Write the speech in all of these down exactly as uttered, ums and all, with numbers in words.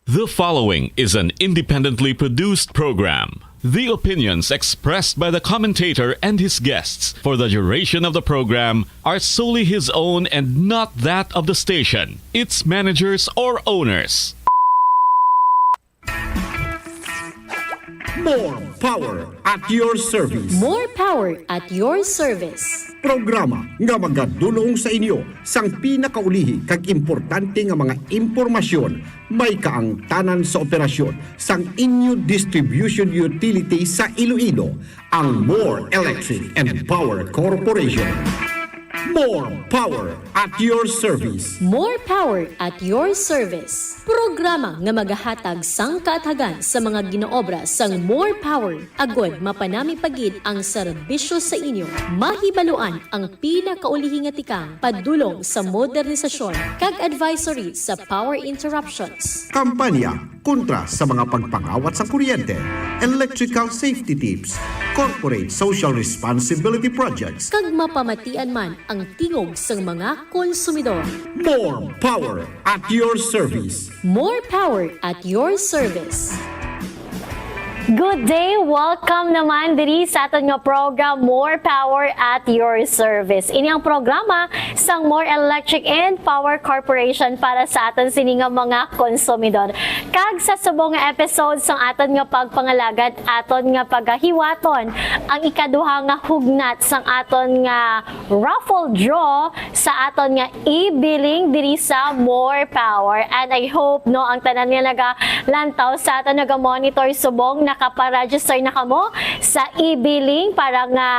The following is an independently produced program. The opinions expressed by the commentator and his guests for the duration of the program are solely his own and not that of the station, its managers, or owners. More power at your service. More power at your service. Programa nga magadulong sa inyo sang pinakaulihi kag importante nga mga impormasyon may kaangtanan sa operasyon sang inyo distribution utility sa Iloilo, ang More Electric and Power Corporation. More power at your service. More power at your service. Programa nga magahatag sang kaathagan sa mga ginaobra sang More Power agod mapanami pa gid ang serbisyo sa inyo. Mahibaluan ang pinakaulihi nga tikang padulong sa modernisasyon kag advisory sa power interruptions. Kampanya kontra sa mga pagpangawat sa kuryente, electrical safety tips, corporate social responsibility projects, Kag mapamatian man ang tingog sang mga konsumidor. More power at your service. More power at your service. Good day! Welcome naman diri sa aton nga program, More Power at Your Service. Ini ang programa sang More Electric and Power Corporation para sa aton sini nga mga konsumidor. Kag sa subong nga episode sang aton nga pagpangalagad, aton nga pagahiwaton ang ikaduha nga hugnat sang aton nga raffle draw sa aton nga e-billing diri sa More Power. And I hope, no, ang tanan nga nagalantaw sa aton, naga-monitor subong, nakapa-register na kamo sa e-billing para nga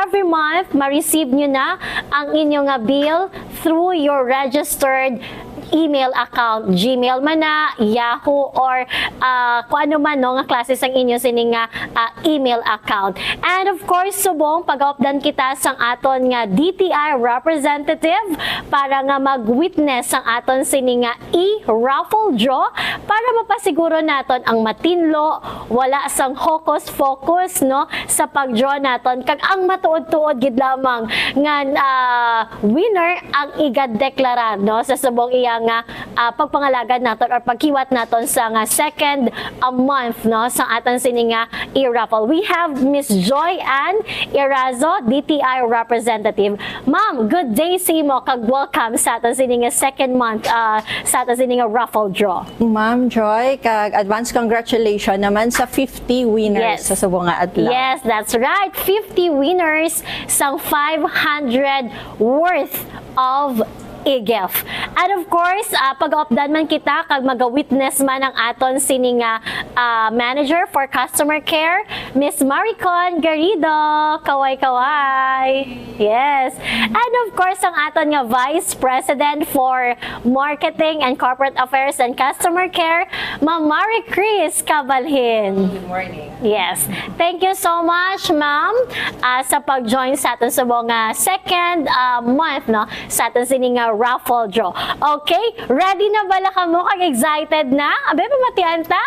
every month ma-receive nyo na ang inyo nga bill through your registered email account, Gmail man na, Yahoo, or ah, kung ano man, no, nga klase sang inyo sini nga ah, email account. And of course, subong pagaupdan kita sang aton nga D T I representative para nga mag-witness sang aton sini nga e-raffle draw para mapasiguro naton ang matinlo, wala sang hocus-pocus, no, sa pag-draw naton, kag ang matuod-tuod gid lamang nga ah, winner ang igadeklarar, no, sa subong iya nga ah, pagpangalagad naton or paghiwat naton sa nga second ah, month, no, sa aton sini nga e-raffle. We have Miss Joy Ann Irazo, D T I representative. Ma'am, good day sa imo kag welcome sa aton sini nga second month ah, sa aton sini nga raffle draw. Ma'am Joy, kag advance congratulations naman sa fifty winners Yes. sa subong nga adlaw. Yes, that's right. Fifty winners sang five hundred worth of e-gift. And of course, ah, pag-updan man kita kag maga-witness man ang aton sini nga ah, manager for customer care, Miss Maricon Garrido. Kaway-kaway. Yes. And of course, ang aton nga Vice President for Marketing and Corporate Affairs and Customer Care, Ma'am Marie Chris Cabalhin. Good morning. Yes. Thank you so much, ma'am, ah, sa pag-join sa aton subong nga second ah, month, no, sa aton sini nga raffle draw. Okay? Ready na bala kamo kag excited na? Abi, pamatian ta?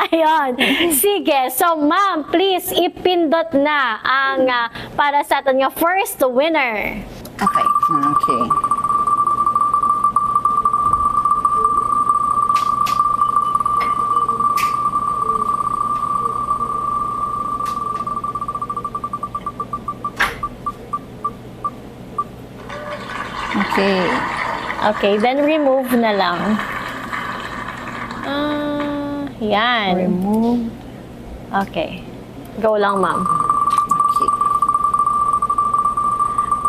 Ayun. Sige. So, ma'am, please, ipindot na ang ah, para sa aton nga first winner. Okay. Okay. Okay. Okay, then remove na lang. Ah, yan. Remove. Okay. Go lang, ma'am. Okay.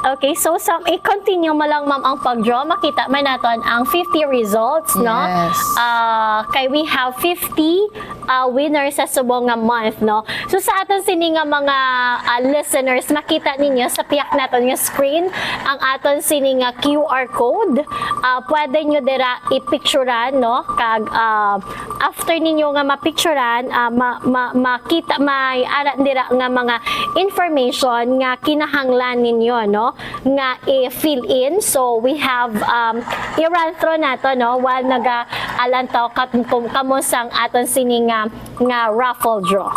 Okay, so sa, i-continue mo lang, ma'am, ang pag-draw. Makita man naton ang fifty results, no? Yes. Ah, kay we have fifty ah, winners sa subong nga month, no? So sa aton sini nga mga ah, listeners, makita ninyo sa pihak naton nga screen ang aton sini nga Q R code. Ah, pwede nyo dira i-picturean, no? Kag ah, after ninyo nga ma-picturean, ah, ma- ma- makita, may ara dira nga mga information nga kinahanglan ninyo, no, nga i-fill in. So we have um, i-run through nato, no, while naga-alantaw kat- kum- kamo sang aton sini nga nga raffle draw.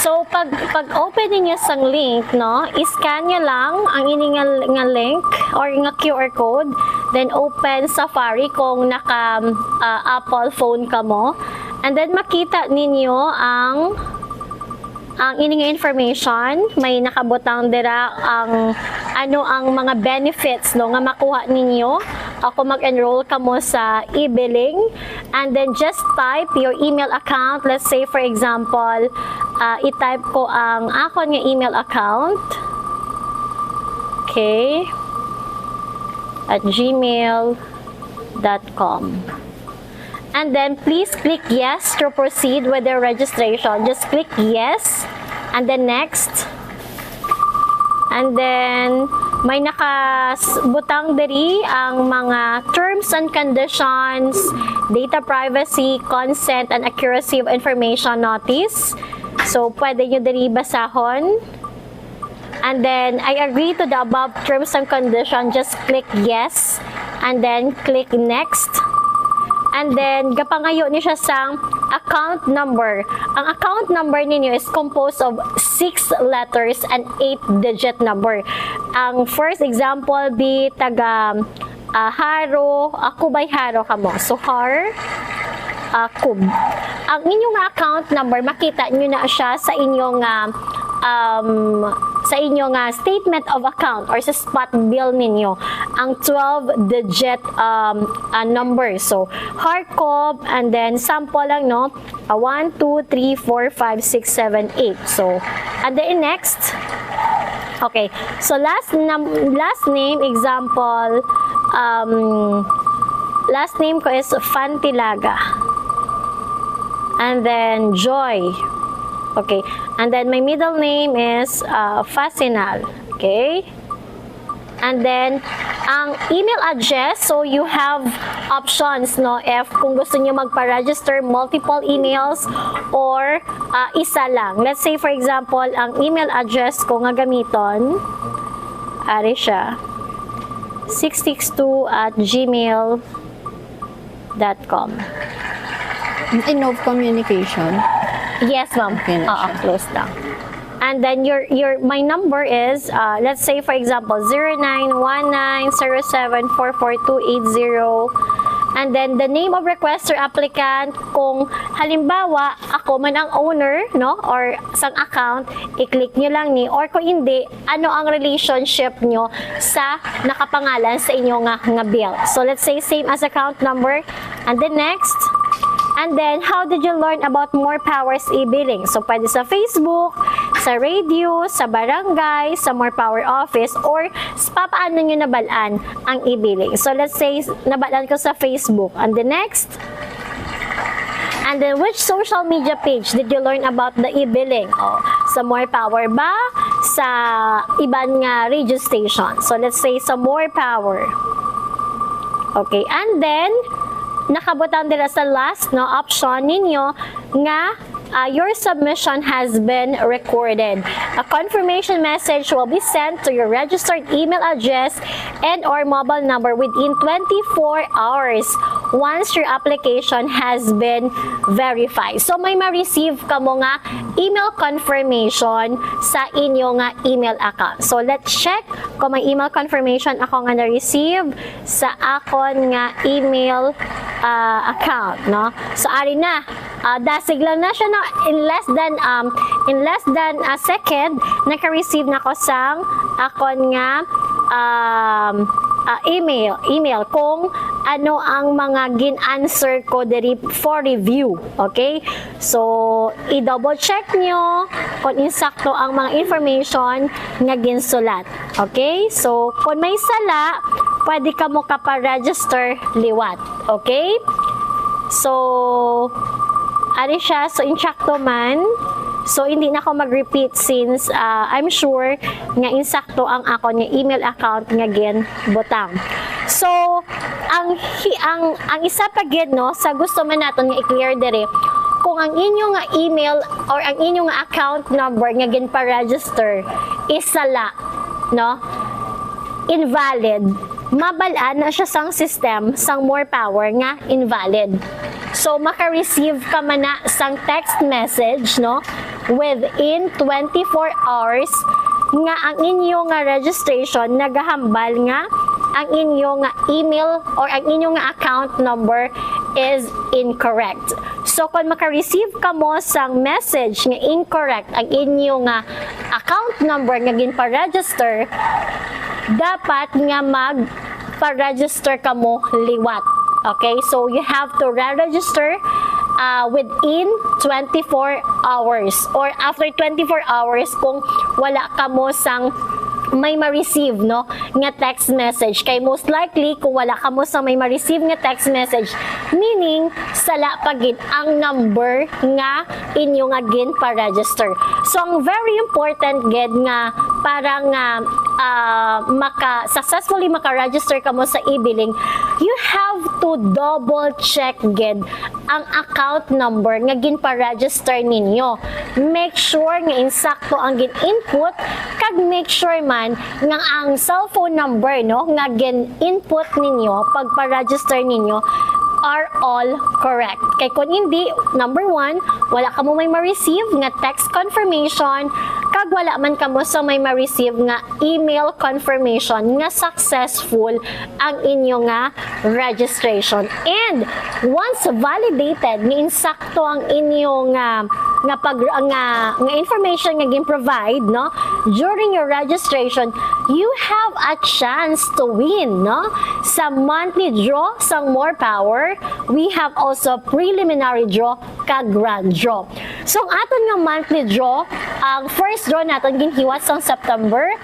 So, pag, pag-open ninyo sang link, no, i-scan nyo lang ang ini nga, nga link or nga Q R code, then open Safari kung naka, ah, Apple phone kamo. And then, makita ninyo ang, ang ini nga information. May nakabutang dira ang, ano ang mga benefits, no, nga makuha ninyo, ah, kung mag-enroll kamo sa e-billing. And then just type your email account. Let's say, for example, ah, i-type ko ang akon nga email account. Okay. At gmail dot com. And then please click yes to proceed with the registration. Just click yes. And then next. And then, may nakabutang diri ang mga terms and conditions, data privacy, consent, and accuracy of information notice. So, pwede nyo diri basahon. And then, "I agree to the above terms and condition." Just click yes. And then, click next. And then, gapangayo ni siya sang account number. Ang account number ninyo is composed of six letters and eight digit number. Ang first example, be taga, ah, Haro, ah, Cubay Haro kamo. So, Har, ah, Cub. Ang inyong account number, makita nyo na siya sa inyong, ah, um, sa inyong, ah, statement of account or sa spot bill ninyo, ang twelve digit, um, ah, number. So, Harcob, and then sample lang, no? Ah, one, two, three, four, five, six, seven, eight. So, and then next. Okay. So, last num-, last name, example, um, last name ko is Fantilaga. And then, Joy. Okay. And then, my middle name is, uh, Fasinal. Okay? And then, ang email address, so you have options, no? If kung gusto niyo magpa-register multiple emails or, ah, isa lang. Let's say, for example, ang email address ko nga gamiton, ari siya, six six two at gmail dot com. Enough communication. Yes, ma'am. Okay na Oo, siya. Close lang. And then your your my number is, uh, let's say, for example, zero nine one nine zero seven four four two eight zero. And then the name of requester applicant, kung halimbawa, ako man ang owner, no, or sang account, i-click nyo lang ni, or kung hindi, ano ang relationship nyo sa nakapangalan sa inyo nga, nga bill. So let's say same as account number, and then next. And then, how did you learn about More Powers e-billing? So, pwede sa Facebook, sa radio, sa barangay, sa More Power office, or s-, papaano nyo nabalaan ang e-billing? So, let's say, nabalaan ko sa Facebook. And the next, and then, which social media page did you learn about the e-billing? Oh, sa More Power ba? Sa iban nga radio station? So, let's say, sa More Power. Okay, and then, nakabutang dira sa last, no, option ninyo nga, uh, your submission has been recorded. A confirmation message will be sent to your registered email address and or mobile number within twenty-four hours once your application has been verified. So, may ma-receive kamo nga email confirmation sa inyo nga email account. So, let's check kung may email confirmation ako nga na-receive sa akon nga email, ah, account, no? So, ari na. Ah, dasig lang na siya, no? In less than, um, in less than a second, naka-receive na ko sang akon nga, um, ah, email, email kung ano ang mga gin-answer ko diri for review. Okay? So, i-double check nyo kung insakto ang mga information nga ginsulat. Okay? So, kung may sala, pwede kamo kapa-register liwat. Okay? So, ari siya. So, insakto man. So, hindi na ako mag-repeat since, ah, I'm sure nga insakto ang akon nga email account nga ginbutang. So, ang hi-, ang ang isa pa gid, no, sa gusto man naton nga i-clear diri, kung ang inyo nga email or ang inyo nga account number nga ginpa-register is sala, no, invalid, mabal-an na siya sang system sang More Power nga invalid. So, maka-receive ka man na sang text message, no, within twenty-four hours nga ang inyo nga registration nagahambal nga ang inyo nga email or ang inyo nga account number is incorrect. So, kung maka-receive kamo sang message nga incorrect ang inyo nga account number nga ginpa-register, dapat nga magpa-register kamo liwat. Okay? So, you have to re-register, ah, within twenty-four hours or after twenty-four hours kung wala kamo sang may ma-receive, no, nga text message. Kay most likely, kung wala kamo sa may ma-receive nga text message, meaning, sala pa gid ang number nga inyo nga ginpa-register. So, ang very important gid nga para nga, ah, maka-, successfully maka-register kamo sa e-billing, you have to double check gid ang account number nga ginpa-register ninyo. Make sure nga insakto ang gin-input, kag make sure man nga ang cellphone number, no, nga gin-input ninyo pagpa-register ninyo are all correct. Kay kung hindi, number one, wala kamo may ma-receive nga text confirmation, kag wala man kamo sa may ma-receive nga email confirmation nga successful ang inyo nga registration. And once validated, nga insakto ang inyo nga, nga pag-, nga, nga information nga gin-provide, no, during your registration, you have a chance to win, no, sa monthly draw sang More Power. We have also preliminary draw kag grand draw. So, ang aton nga monthly draw, ang first draw naton ginhiwat sang September,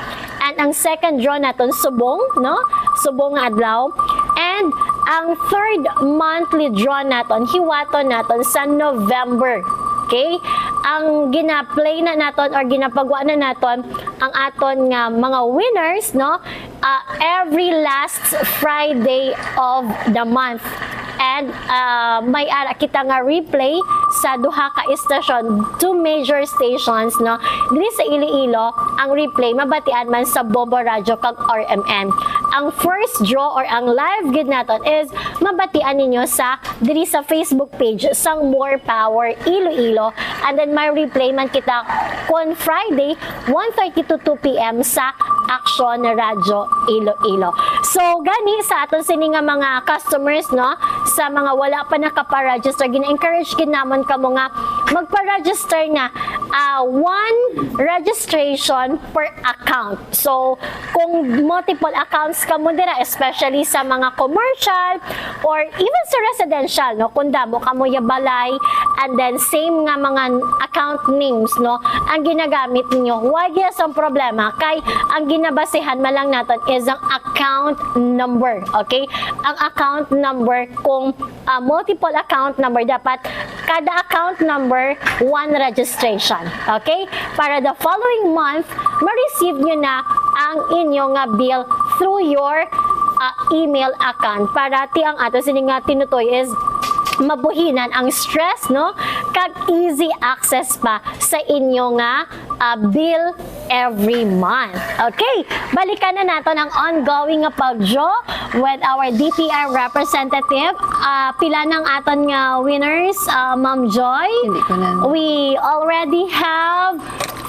and ang second draw naton subong, no? Subong nga adlaw. And ang third monthly draw naton, hiwaton naton sa November. Okay? Ang gina-play na naton or ginapagwa na naton ang aton nga mga winners, no? Ah, every last Friday of the month. And, ah, may ara kita nga replay sa duha ka istasyon, two major stations, no? Diri sa Iloilo, ang replay mabatian man sa Bombo Radyo kag R M N. Ang first draw or ang live gid naton is mabatian ninyo sa, diri sa Facebook page sang More Power Iloilo. And then may replay man kita kon Friday, one thirty to two p m sa Aksyon Radyo Iloilo. So, gani sa aton sini nga mga customers, no, sa mga wala pa nakapa-register, gina-encourage gid namon kamo nga magpa-register na, ah, one registration per account. So, kung multiple accounts kamo dira, especially sa mga commercial or even sa residential, no, kung damo kamo ya balay, and then same nga mga account names, no, ang ginagamit ninyo, wala sang problema, kay ang ginabasihan man lang naton is ang account number, okay? Ang account number, kung, ah, multiple account number, dapat kada account number, one registration, okay? Para the following month, ma-receive nyo na ang inyo nga bill through your, ah, email account. Para ti ang ato sini nga tinutoy is mabuhinan ang stress, no? Kag easy access pa sa inyo nga, ah, bill every month. Okay, balikan na naton ang ongoing nga pag-draw with our D T I representative. Ah, pila nang aton nga winners, ah, Ma'am Joy? Hindi ko na. We already have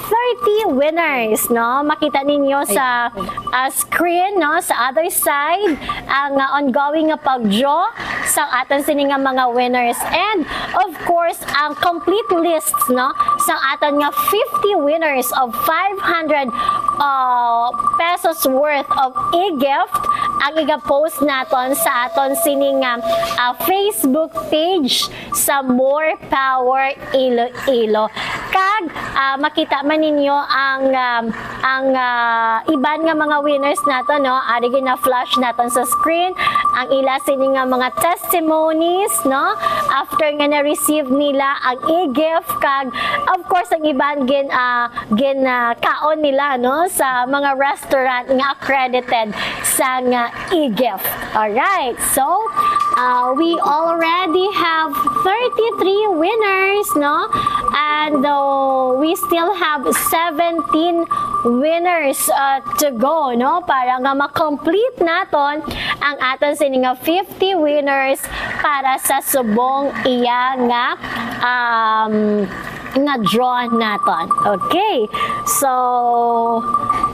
thirty winners, no? Makita ninyo sa, ah, screen, no, sa other side, ang, ah, ongoing nga pag-draw sa aton sini nga mga winners. And of course, ang complete lists, no, sa aton nga fifty winners of five hundred, uh, pesos worth of e-gift ang iga-post naton sa aton sini nga, uh, Facebook page sa More Power Iloilo. Kag, uh, makita man ninyo ang, um, ang, ah, iban nga mga winners nato, no? Ari gina-flash naton sa screen ang ila sini nga mga testimonies, no? After nga na-receive nila ang e-gift, kag of course ang iban gin, ah, gin, ah, kaon nila, no, sa mga restaurant nga accredited sa nga e-gift. Alright, so, uh, we already have thirty-three winners, no? And, uh, we still have seventeen winners, uh, to go, no? Para nga ma-complete naton ang aton sini nga fifty winners para sa subong iya nga, um, nga draw naton. Okay. So,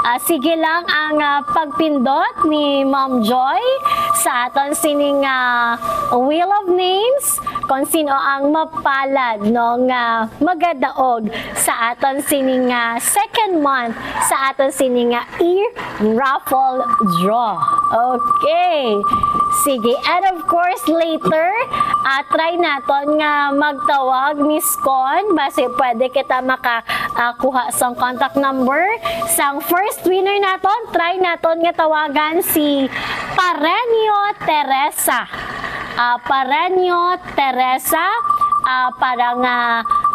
ah, sige lang ang, ah, pagpindot ni Ma'am Joy sa aton sining, ah, Wheel of Names, kung sino ang mapalad, no, nga magadaog sa aton sining, ah, second month sa aton sining, ah, e-raffle draw. Okay. Sige. And of course, later, ah, try naton nga magtawag, Miss Con. Basi pwede kita maka, ah, kuha sang contact number sang first winner naton. Try naton nga tawagan si Pareño Teresa. Ah, Pareño Teresa, ah, para nga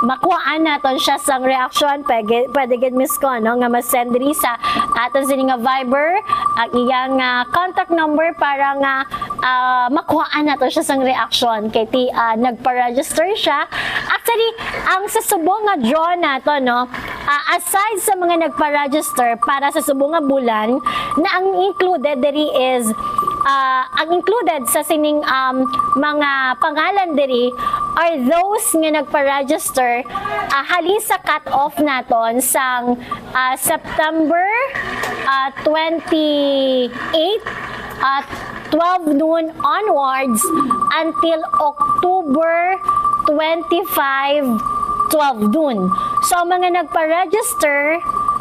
makuhaan naton siya sang reaksyon. Pwede, pwede gid, Miss Con, no, nga ma-send diri sa aton sini nga Viber ang iyang, ah, contact number para nga, ah, makuhaan naton siya sang reaksyon kay ti, ah, nagpa-register siya. Actually, ang sa subong nga draw naton, no, ah, aside sa mga nagpa-register para sa subong nga bulan, na ang included diri is, ah, ang included sa sining, um, mga pangalan diri are those nga nagpa-register, ah, halin sa cut-off naton sang, ah, September, ah, twenty-eight, ah, twelve noon onwards until October twenty-five, twelve noon. So, ang mga nagpa-register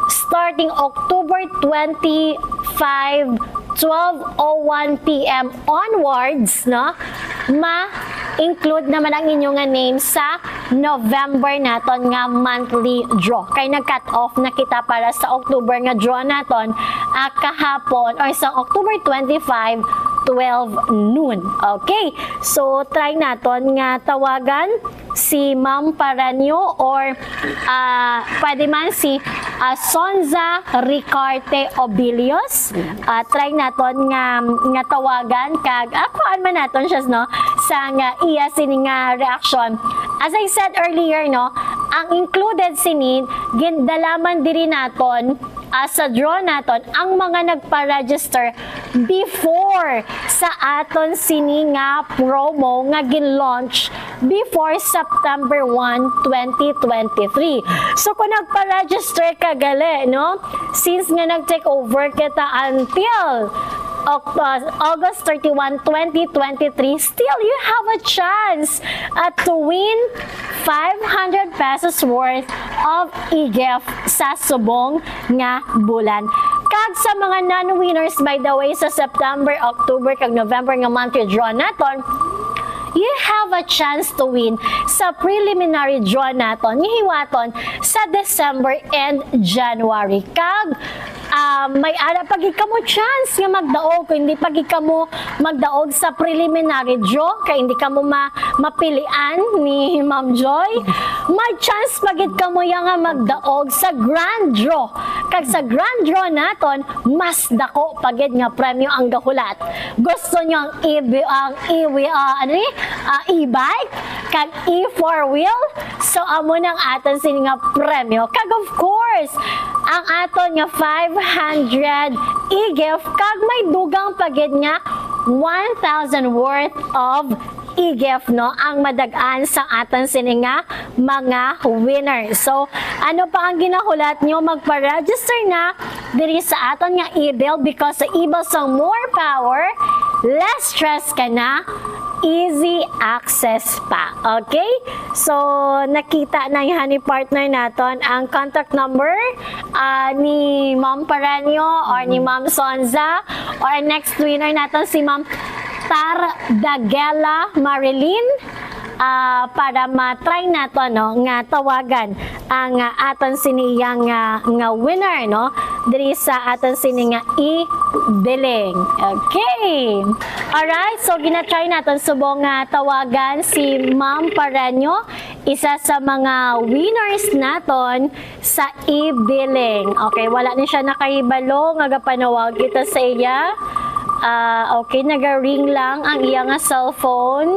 starting October twenty-five, twelve oh one p m onwards, no, ma-include naman ang inyo nga name sa November naton nga monthly draw. Kay nag-cut off na kita para sa October nga draw naton, ah, kahapon or sa October twenty-five, twelve noon. Okay. So, try naton nga tawagan si Ma'am Paranyo or, ah, pwede man si, ah, Sonza Ricarte Obilios. Ah, try naton nga, nga tawagan kag, ah, kuhaan man naton siya, no, sa nga iya sini nga reaksyon. As I said earlier, no, ang included sini, gindalaman diri naton, ah, sa draw naton ang mga nagpa-register before sa aton sini nga promo nga gin-launch before September one, twenty twenty-three. So, kung nagpa-register ka gali, no, since nga nag-take over kita until Oct-, uh, August thirty-one, twenty twenty-three, still you have a chance, uh, to win five hundred pesos worth of e-gift sa subong nga bulan. Kag sa mga non-winners, by the way, sa September, October, kag November nga monthly draw naton, you have a chance to win sa preliminary draw naton nga hiwaton sa December and January. Kag, ah, may ara pa gid kamo chance nga magdaog, kung hindi pa gid kamo magdaog sa preliminary draw, kay hindi kamo ma-, mapilian ni Ma'am Joy, may chance pa gid kamo ya nga magdaog sa grand draw. Kag sa grand draw naton, mas dako pa gid nga premyo ang gahulat. Gusto nyo ang ibi-, ang iwi-, ah, ano ni? Ah, e-bike? Kag e-four wheel? So, amo nang aton sini nga premyo. Kag of course, ang aton nga five hundred e-gift, kag may dugang pa gid nga one thousand worth of e-gift, no, ang madag-an sa aton sini nga mga winners. So, ano pa ang ginahulat nyo? Magpa-register na diri sa aton nga e-bill, because sa e-bill sang more power, less stress ka na, easy access pa. Okay? So, nakita na yan ni partner naton ang contact number, ah, ni Ma'am Paranyo or ni Ma'am Sonza, or ang next winner naton si Ma'am Tardagela Marilyn, ah, para ma-try nato, no, nga tawagan ang, ah, aton sini iya nga, nga winner, no, diri sa aton sini nga e-billing. Okay. Alright, so gina-try naton subong nga tawagan si Ma'am Paranyo, isa sa mga winners naton sa e-billing. Okay, wala ni siya nakahibalo nga gapanawag kita sa iya. Ah, okay, naga-ring lang ang iya nga cellphone.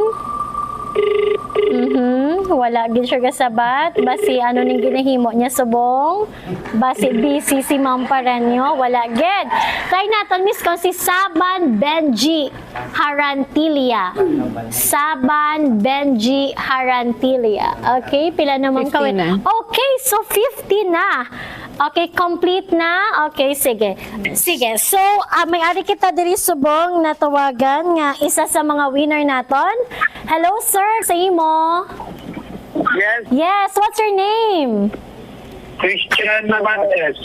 Mhm, wala gid siya gasabat. Basi ano ning ginahimo niya subong? Basi busy si Ma'am Paranyo. Wala gid. Try naton, Miss, kung si Saban Benji. Harantilla. Saban Benji Harantilla. Okay, pila naman ka? Fifty na. Okay, so fifty na. Okay, complete na. Okay, sige. Sige. So, ah, may ari kita diri subong natawagan nga isa sa mga winner naton. Hello, sir. Sa imo? Yes, Yes, what's your name? Christian Mamades.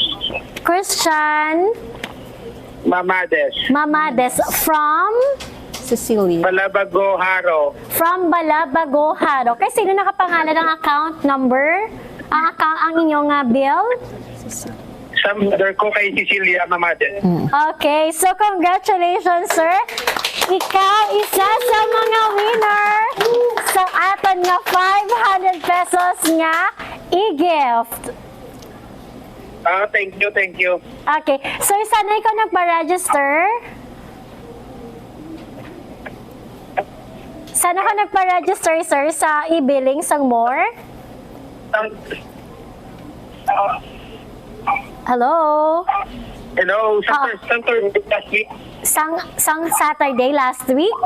Christian Mamades. Mamades from Cecilia. Balabago Haro. from Balabago Haro. Kay sino nakapangalan ang account number? Ang account, ang inyong ah, bill? Sa mother ko kay Cecilia Mamades. Okay, so congratulations, sir. Ikaw isa sa mga winner sa aton nga five hundred pesos nga e-gift. Ah, thank you, thank you. Okay, sir, sana ikaw nagpa-register? Sana ka nagpa-register, sir, sa e-billing sang More? Ang, ah, Hello? hello, sa Ah. first, sa third last week. Sang, sang Saturday last week?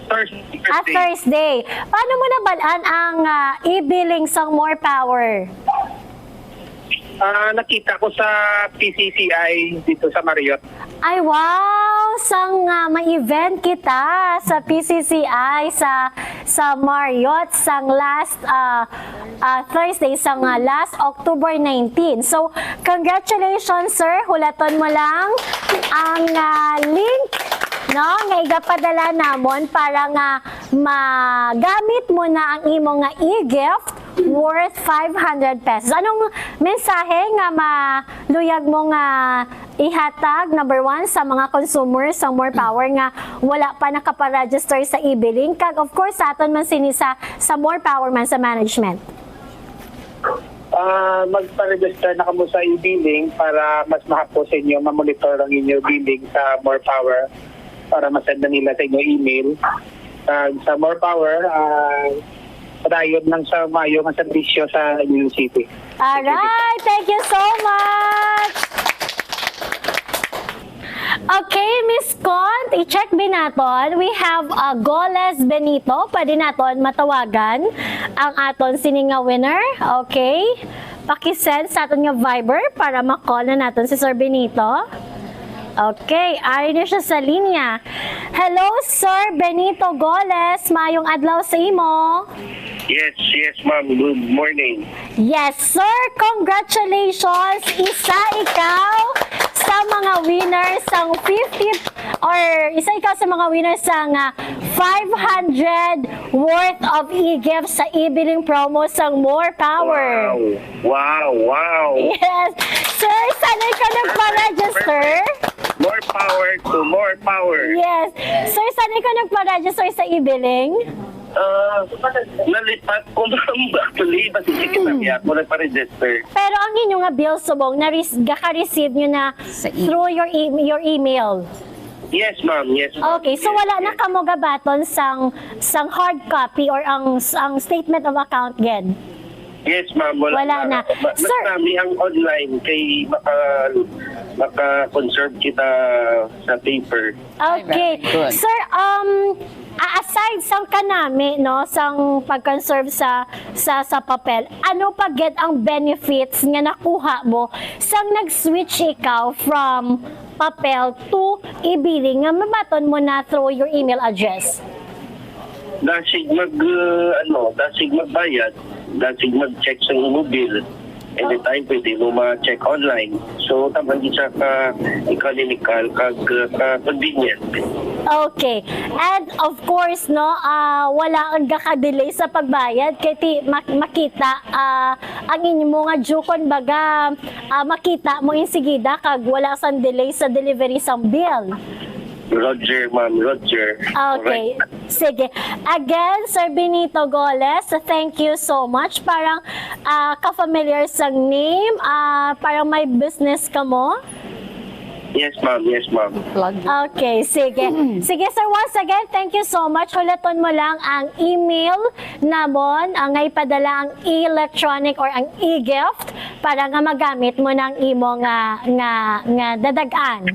Thursday. Ah, Thursday. Paano mo nabalaan ang ah, e-billing sang More Power? Ah, nakita ko sa P C C I dito sa Marriott. Ay, wow! Sang ah, may event kita sa P C C I, sa, sa Marriott, sang last ah, ah, Thursday, sang ah, last October nineteen. So, congratulations, sir. Hulaton mo lang ang ah, link, no, nga igapadala namon para nga magamit mo na ang imo nga e-gift worth five hundred pesos. Anong mensahe nga maluyag mo nga ihatag, number one, sa mga consumers sang More Power nga wala pa nakaparegister sa e-billing? Kag, of course, sa aton man sini sa, sa More Power man sa management. Ah, magpa-register na kamo sa e-billing para mas mahapos sa inyo ma-monitor ang inyo billing sa More Power para masend na nila sa inyo email. Kag sa More Power, ah, padayon lang sa maayo nga serbisyo sa inyong city. Alright! Thank you so much! Okay, Miss Cont, i-check bi naton. We have uh, Goles Benito. Pwede naton matawagan ang aton sini nga winner. Okay? Pakisend sa aton nga Viber para ma-call na naton si Sir Benito. Okay, ari na siya sa linya. Hello, Sir Benito Goles. Maayong adlaw sa imo. Yes, yes, ma'am. Good morning. Yes, sir. Congratulations. Isa ikaw sa mga winners sang fifty or isa ikaw sa mga winners sang ah, five hundred worth of e-gifts sa e-billing promo sang More Power. Wow. Wow, wow. Yes. Sir, sana ikaw nagpa-register? More power to more power. Yes. Sir, sana ikaw nagpa-register sa e-billing? Ah, nalipat ko, ma'am. Actually, basta sige na niya ako nagpa-register. Pero ang inyo nga bill subong na gaka-receive nyo na Sa e- through your e- your email. Yes, ma'am. Yes, ma'am. Okay, so Yes, wala na yes. kamo gabaton sang sang hard copy or ang ang statement of account gid. Yes, ma'am. Wala, Wala na. Ma- Mas Sir. Kami ang online kay maka maka-conserve kita sa paper. Okay. Very good. Sir, um a- aside sang kanami, no, sang pag-conserve sa sa sa papel, ano pa gid ang benefits nga nakuha mo sang nag-switch ikaw from papel to e-billing nga mabaton mo na through your email address? Dasig mag uh, ano, dasig magbayad, dasig mag-check sa imo bill. Anytime pwede mo ma-check online. So, taman gid siya ka economical kag uh, ka convenient. Okay. And of course, no, ah, wala ang gaka-delay sa pagbayad kay ti mak- makita ah, ang inyo nga due, kun baga ah, makita mo insigida kag wala sang delay sa delivery sang bill. Roger, ma'am. Roger. Okay. Alright. Sige. Again, Sir Benito Goles, thank you so much. Parang ah, ka-familiar sang name, ah, parang may business ka mo? Yes, ma'am. Yes, ma'am. Plug. Okay, sige. Sige, sir, once again, thank you so much. Hulaton mo lang ang email namon, ang nga ipadala ang electronic or ang e-gift para nga magamit mo na ang imo nga, nga, nga dadag-an.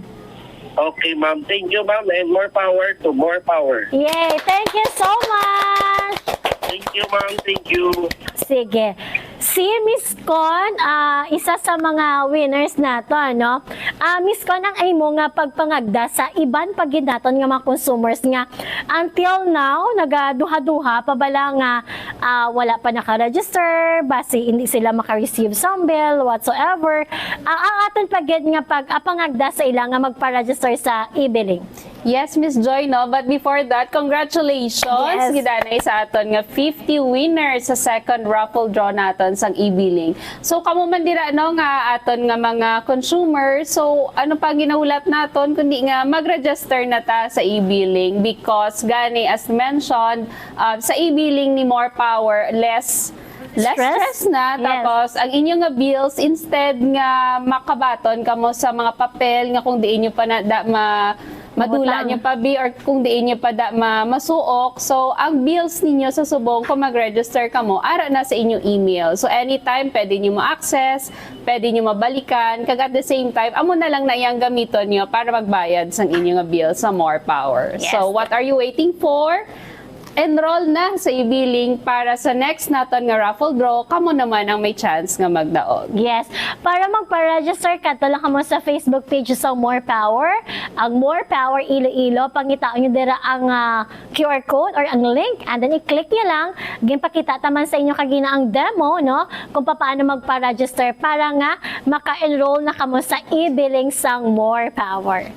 Okay, ma'am. Thank you, ma'am, and more power to more power. Yay! Thank you so much! Thank you, ma'am. Thank you. Sige. Si Miss Con, ah, isa sa mga winners nato, ano? Ah, Miss Con, ang imo nga pagpangagda sa iban pa gid naton nga mga consumers nga until now, nagaduha-duha pa bala nga, ah, wala pa naka-register, basi hindi sila maka-receive sang bill, whatsoever. Ah, ang aton pa gid nga pag-, ah, pangagda sa ila nga magpa-register sa e-billing. Yes, Miss Joy, no? But before that, congratulations Yes. gid anay sa aton nga fifty winners sa second raffle draw naton sang e-billing. So, kamo man dira, no, nga aton nga mga consumer, so ano pa ang ginahulat naton kundi nga mag-register na ta sa e-billing because gani, as mentioned, uh, sa e-billing ni More Power, less less Stress? stress na. Yes. Tapos, ang inyo nga bills, instead nga makabaton kamo sa mga papel nga kung diin nyo pa na da, ma, madula Mabutang. nyo pa bi or kung diin nyo pa da ma, masuok. So, ang bills ninyo sa subong kung mag-register kamo, ara na sa inyo email. So, anytime pwede nyo ma-access, pwede nyo mabalikan, kag at the same time, amo na lang na iyang gamiton nyo para magbayad sang inyo nga bill sa More Power. Yes. So, what are you waiting for? Enroll na sa e-billing para sa next naton nga raffle draw, kamo naman ang may chance nga magdaog. Yes. Para magpa-register, kadto lang kamo sa Facebook page sa More Power, ang More Power Iloilo. Pangitaon nyo dira ang, ah, Q R code or ang link, and then i-click nyo lang. Ginpakita ta man sa inyo kagina ang demo, no, kung paano magpa-register para nga maka-enroll na kamo sa e-billing sang More Power.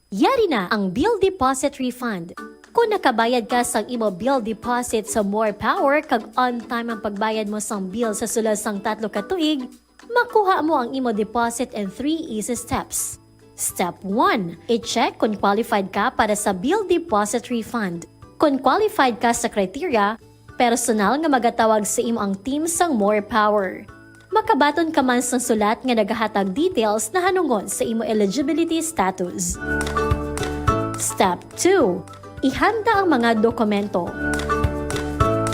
Yari na ang bill deposit refund. Kung nakabayad ka sang imo bill deposit sa More Power kag on time ang pagbayad mo sang bill sa sulod sang tatlo ka tuig, makuha mo ang imo deposit in three easy steps. Step one, i-check kung qualified ka para sa bill deposit refund. Kung qualified ka sa criteria, personal nga magatawag sa imo ang team sang More Power. Makabaton ka man sang sulat nga nagahatag details nahanungod sa imo eligibility status. Step two, ihanda ang mga dokumento.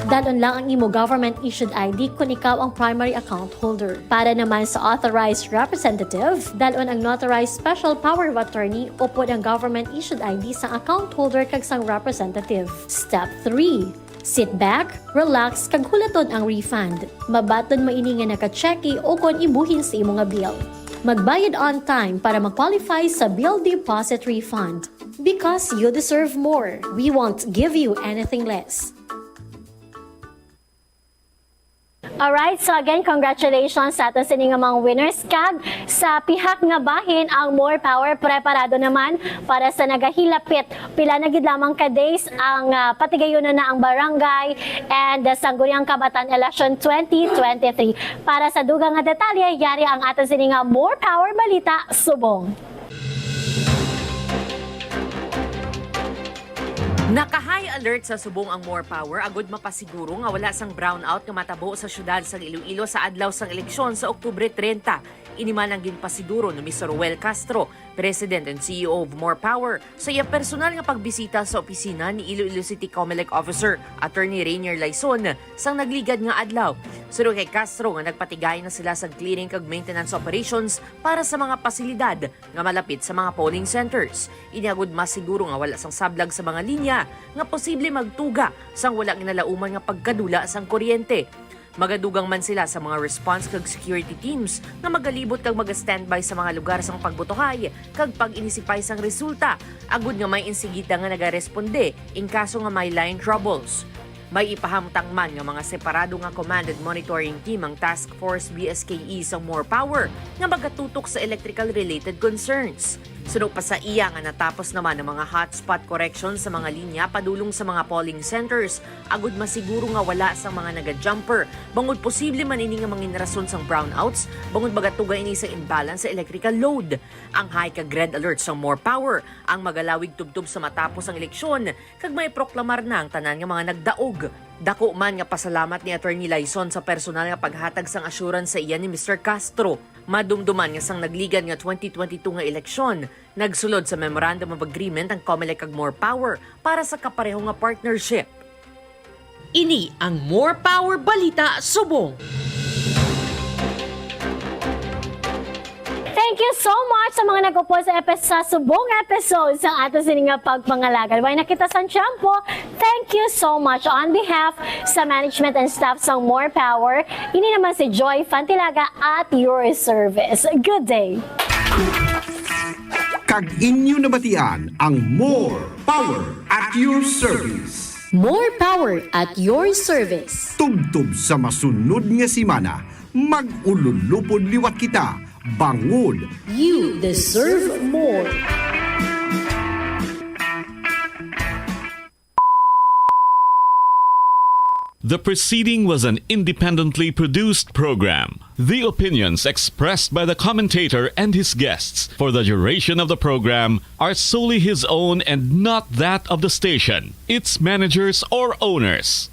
Dalon lang ang imo government-issued I D kung ikaw ang primary account holder. Para naman sa authorized representative, dalon ang notarized special power of attorney upod ang government-issued I D sang account holder kag sang representative. Step three, sit back, relax, kag hulaton ang refund. Mabaton mo ini nga naka-cheque ukon ibuhin sa imo nga bill. Magbayad on time para ma-qualify sa bill deposit refund. Because you deserve more, we won't give you anything less. Alright, so again, congratulations sa aton sini nga mga winners. Kag sa pihak nga bahin, ang More Power preparado naman para sa nagahilapit. Pila na gid lamang ka days ang, ah, patigayunon na ang barangay and, ah, Sangguniang Kabataan Election twenty twenty-three. Para sa dugang nga detalye, yari ang aton sini nga More Power Balita Subong. Naka-high alert sa subong ang More Power agud mapasiguro nga wala sang brownout nga matabo sa siyudad sang Iloilo sa adlaw sang eleksyon sa Oktubre treinta. Ini man ang ginpasiguro ni Mister Roel Castro, President and C E O of More Power, sa iya personal nga pagbisita sa opisina ni Iloilo City Comelec Officer Attorney Rainier Laison sang nagligad nga adlaw. Suno kay Castro nga nagpatigay na sila sa clearing kag maintenance operations para sa mga pasilidad nga malapit sa mga polling centers. Ini agud masiguro nga wala sang sablag sa mga linya nga posible magtuga sang wala ginalauman nga pagkadula sang kuryente. Magadugang man sila sa mga response kag security teams nga magalibot kag maga-standby sa mga lugar sang pagbutuhay kag pag-inisipay sang resulta, agud nga may insigida nga nagaresponde in kaso nga may line troubles. May ipahamtang man nga mga separado nga command and monitoring team ang Task Force B S K E sa More Power nga magatutok sa electrical-related concerns. Suno pa sa iya nga natapos naman ang mga hotspot correction sa mga linya padulong sa mga polling centers, agud masiguro nga wala sang mga naga-jumper, bangod posible man ini nga mangin rason sang brownouts, bangod magatuga ini sa imbalance sa electrical load. Ang high kag red alert sa More Power ang magalawig tubtob sa matapos ang eleksyon, kag maiproklamar na ang tanan nga mga nagdaog. Dako man nga pasalamat ni Attorney Laison sa personal nga paghatag sang assurance sa iya ni Mister Castro. Madumduman nga sang nagligad nga twenty twenty-two nga eleksyon, nagsulod sa Memorandum of Agreement ang Comelec kag More Power para sa kapareho nga partnership. Ini ang More Power Balita Subong. Thank Thank you so much sa mga nag-upod sa, epi- sa subong episode sa ato sini nga pagpangalagad. Way na kita sang tiyempo. Thank you so much on behalf sa management and staff sa More Power. Ini naman si Joy Fantilaga at your service. Good day. Kag inyo nabatian ang More Power at your service. More power at your service. Tubtob sa masunod nga semana, mag-ululupod liwat kita, bangod You deserve more. The preceding was an independently produced program. The opinions expressed by the commentator and his guests for the duration of the program are solely his own and not that of the station, its managers, or owners.